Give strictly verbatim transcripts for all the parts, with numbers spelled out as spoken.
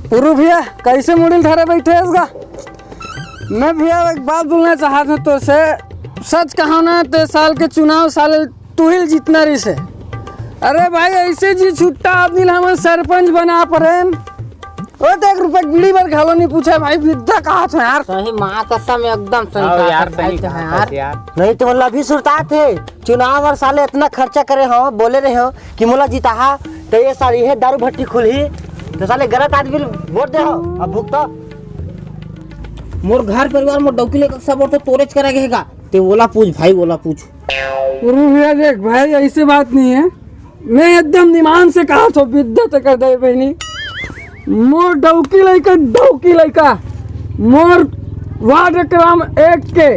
पुरू भैया, कैसे मुड़िल धरे बैठे हस गा? मैं भैया एक बात बोलना चाहत हूँ तो से, सच कहा ना, ते साल के चुनाव साले तू ही जीतना रही से। अरे भाई, ऐसे जी छुट्टा आदमी ला हमन सरपंच बना परेन। ओ, तो एक रुपया बीड़ी बर घलो नहीं पूछे भाई, बिद्दा कहा था यार। सही माँ कसम, एकदम सही हाँ कहा यार, था भाई, सही तो कहा है था यार। यार। नहीं तो मतलब अभी सुरता थे, चुनाव और साले इतना खर्चा करे हो, बोले रहे हो कि मोला जिताहा, तो ये साल ये दारू भट्टी खुलही, तो साले गलत आदमी ल वोट दे हो, अब भुगतो। मोर घर परिवार, मोर डौकी लेकर सब औरतें तोरेच करा गएगा। ते ओला पूछ भाई, ओला पूछ। गुरु भैया देख भाई, ऐसे बात नहीं है, मैं एकदम निमान से कहा थो, बिद्दत कर दे बहनी। मोर डौकी लइका, डौकी लइका, मोर वार्ड क्रम एक के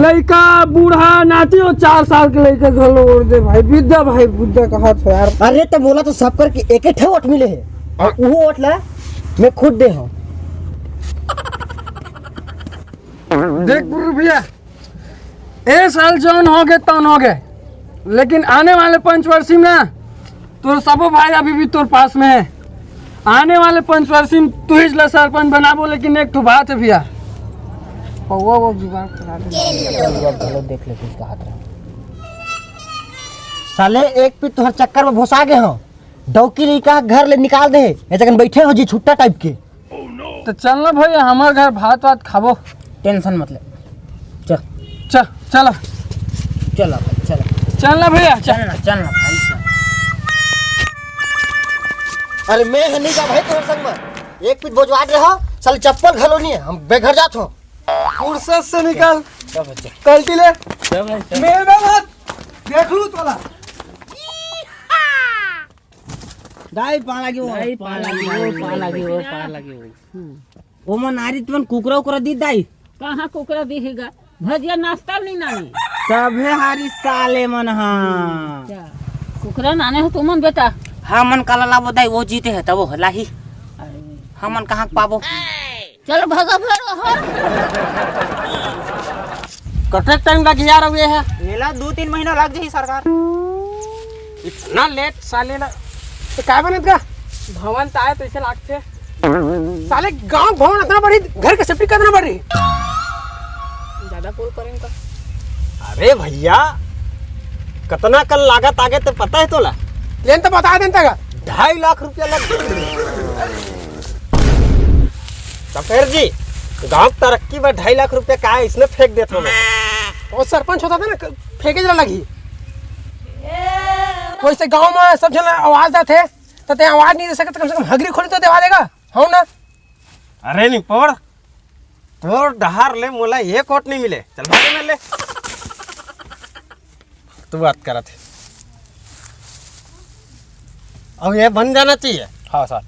लइका, बूढ़ा, नाती हो, चार साल के लइका घलो ओढ़ दे भाई, बिद्दा भाई, बिद्दा कहा थो यार। अरे तो बोला तो सब करके एक ही ठे वोट मिले है और वो वोट ला मैं खुद दे हूँ। देख गुरु भैया, ए साल जौन हो गए तौन हो गए, लेकिन आने वाले पंचवर्षी में ना तोर सबो भाई अभी भी तोर पास में है। आने वाले पंचवर्षी में तू ही ला सरपंच बनाबो, लेकिन एक ठो बात है भैया, पौवा वो जुगाड़ करा दे। घलो देख ले कुछ कहा था। साले एक पीट तुहर चक्कर में भोसा गए हो, डौकी लइका घर ले निकाल दे, ये जगन बैठे हो जी छुट्टा टाइप के। तो चल ना भैया, हमार घर भात वात खाबो। टेंशन मत ले, चल। चल, चल। चल भाई, चल। चल ना भैया, चल। चल ना, चल ना भाई, चल। अरे मैं है नहीं का भाई तोर संग में। एक पीट बोझवात रहा, साले चप्पल घलो नहीं है, हम बेघर जात हो। फुर्सत से निकल। चल भाई, चल। कल्टी ले। चल भाई, चल। मेल में मत। देख लू तोला। दाई, पाला गियो, दाई, पाला गियो, पाला गियो, पाला गियो। ओमन आरी तुमन कुकरा उकरा दी दाई। कहाँ कुकरा दिहेगा? भजिया नाश्ता नहीं नानी। तभे हारी साले मन हा। अच्छा, कुकरा नाने हो तुमन बेटा? हमन काला लाबो दाई, वो जीते है तब वो लाही। अरे। हमन कहाँ के पाबो? चल भगा फेर ओहर। कतेक टाइम लग यार अब ये है? एला दू तीन महीना लग जाही सरकार। इतना लेट साले ला। तो काय बनत गा? भवन त आए तो ऐसे लागथे। साले गांव भवन इतना बड़ी, घर के सेफ्टी कितना बड़ी? ज्यादा बोल करें का? अरे भैया, कितना कल लागत आगे तो पता है तोला? लेन तो बता देन तक। ढाई लाख रुपया लग। तो फिर जी, गांव तरक्की में ढाई लाख रुपया का इसने फेंक देता मैं। वो सरपंच होता था ना, क-, फेंके जरा लगी। वैसे गांव में सब जन आवाज देते, तो ते आवाज नहीं दे सकते, कम से कम हगरी खोली तो देवा देगा, हो ना? अरे नहीं पड़, तोर डहार ले मोला एक वोट नहीं मिले। चल भाग ले। तू बात करत है। अब ये बन जाना चाहिए। हाँ सर।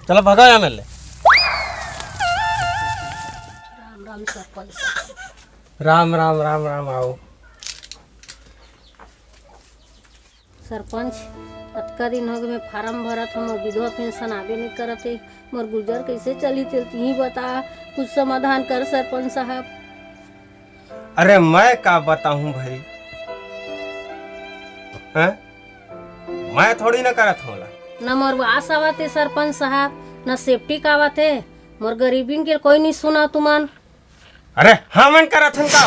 चलो भगाओ यहाँ ले। राम राम सरपंच साहब। राम राम, राम राम, आओ। सरपंच, अतका दिन हो गए मैं फार्म भरत हूँ, मोर विधवा पेंशन आबे नहीं करत है, मोर गुजर कैसे चली, तेल तू ही बता, कुछ समाधान कर सरपंच साहब। अरे मैं का बताऊं भाई, हैं? मैं थोड़ी ना करत होला। न मोर वास आवत है सरपंच साहब, न सेप्टिक आवत है, मोर गरीबी के कोई नहीं सुना तुमन। अरे हमन करत हन का?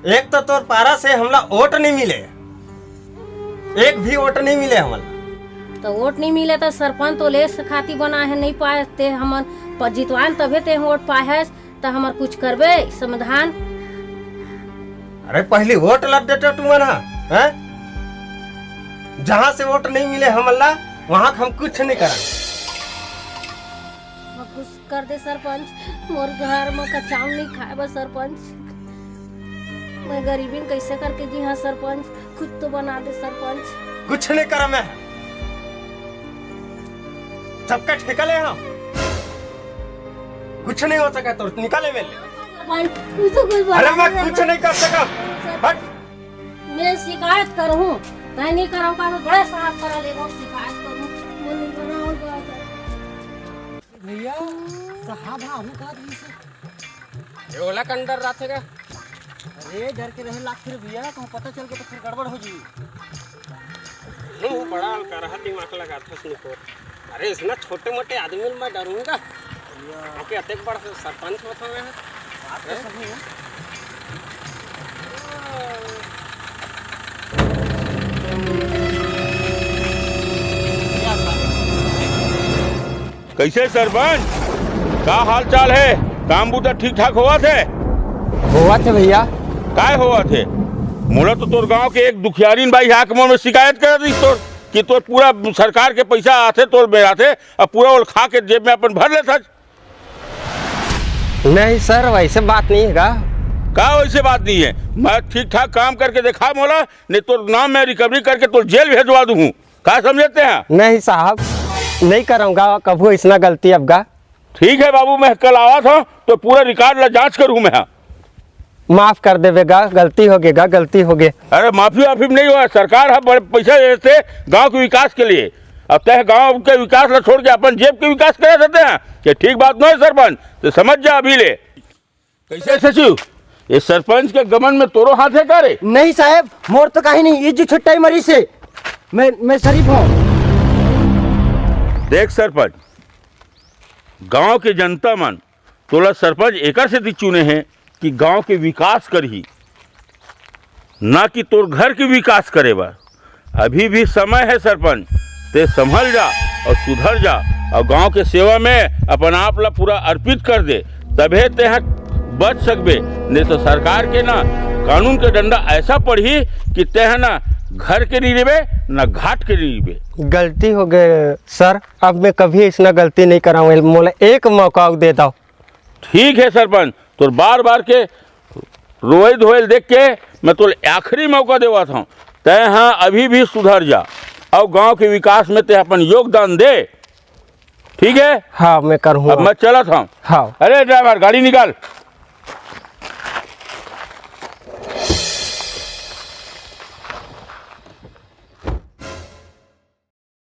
एक तो तोर पारा से हमला वोट नहीं मिले, एक भी वोट नहीं मिले हमला। तो वोट नहीं मिले तो सरपंच तो ले से खाती बना है, नहीं पाए ते हमन प-, जितवान तभे ते वोट पाए है, तो हमर कुछ करबे समाधान। अरे पहली वोट लग देते तुमन हा, हैं? जहाँ से वोट नहीं मिले हमला, वहाँ हम कुछ नहीं करा। मैं कुछ कर दे सरपंच, मोर घर में कचाम नहीं खाए बस सरपंच, मैं गरीबी में कैसे करके जी हाँ सरपंच, कुछ तो बना दे सरपंच। कुछ नहीं करा मैं, सबका ठेका ले हाँ। कुछ नहीं हो सका तो निकाले मेले। सरपंच, कुछ तो कुछ बना अरे मैं दे कुछ सरपंच। नहीं कर सका। हट। मैं शिकायत करूँ, मैं नहीं करूँगा तो बड़े साहब करा लेगा शिकायत करूँ। मैं नहीं बनाऊँगा। भैया, साहब, हाँ, हूँ कहा तुमसे। ये ओला कंडर राथे का? अरे, डर के रहे लाग फिर भैया, कहूँ पता चल के तो फिर गड़बड़ हो जी। नहीं, वो बड़ा हल्का रहा, दिमाग लगा था उसने को। अरे, इसना छोटे मोटे आदमी ल मैं डरूंगा? ओके, अतेक बड़ सरपंच होत हवे। बात तो सही है। कैसे सरपंच, का हाल चाल है? काम बूता ठीक ठाक होवत है? होवत है भैया। काय होवत है? मोला तो तोर गांव के एक दुखियारीन बाई आके मोर में शिकायत कर दिस तोर, कि तोर पूरा सरकार के पैसा आथे तोर में आथे, अब पूरा ओल खा के जेब में अपन भर लेथस। नहीं सर, वैसे बात नहीं है गा। का वैसे बात नहीं है? मैं ठीक ठाक काम करके देखा मोला, नहीं तोर नाम मैं रिकवरी करके तोर जेल भेजवा दूँ। का समझे तें? नहीं साहब, नहीं करूँगा कभू ऐसना गलती अब गा। ठीक है बाबू, मैं कल आवत हूँ तो पूरा रिकॉर्ड ला जांच करूँ मैं। माफ कर देबे गा, गलती होगे गा, गलती होगे। अरे माफी वाफी नहीं हुआ, सरकार ह बड़े पैसा देथे गांव के विकास के लिए। अब तें गांव के विकास ला छोड़ के अपन जेब के विकास करे रहते हैं, ये ठीक बात नहीं सरपंच, तो समझ जा अभी ले। कैसे सचिव, ये सरपंच के गमन में तोरो हाथ है का रे? नहीं साहब, मोर तो कहीं नहीं, ये जो छुट्टा ही मरीज है, मैं मैं शरीफ हूँ। देख सरपंच, गांव के जनता मन तोला सरपंच एकर सेती चुने हे कि गांव के विकास करही, ना कि तोर घर के विकास करे बर। अभी भी समय है सरपंच, तें संभल जा और सुधर जा और गांव के सेवा में अपन आप ला पूरा अर्पित कर दे, तभे तें ह बच सकबे। नहीं तो सरकार के ना कानून के डंडा ऐसा पड़ही कि तें ह ना घर के नहीं रेबे, ना घाट के नहीं रेबे। गलती होगे सर, अब मैं कभी ऐसना गलती नहीं कराऊँ, मोला एक मौका अउ दे दव। ठीक है सरपंच, तोर बार बार के रोए धोए ल देख के मैं तोला आखिरी मौका देवत हूँ, तें ह अभी भी सुधर जा और गांव के विकास में तें अपन योगदान दे, ठीक है? हाँ, मैं करूँगा। अब मैं चलत हूँ। हाँ। अरे ड्राइवर, गाड़ी निकाल।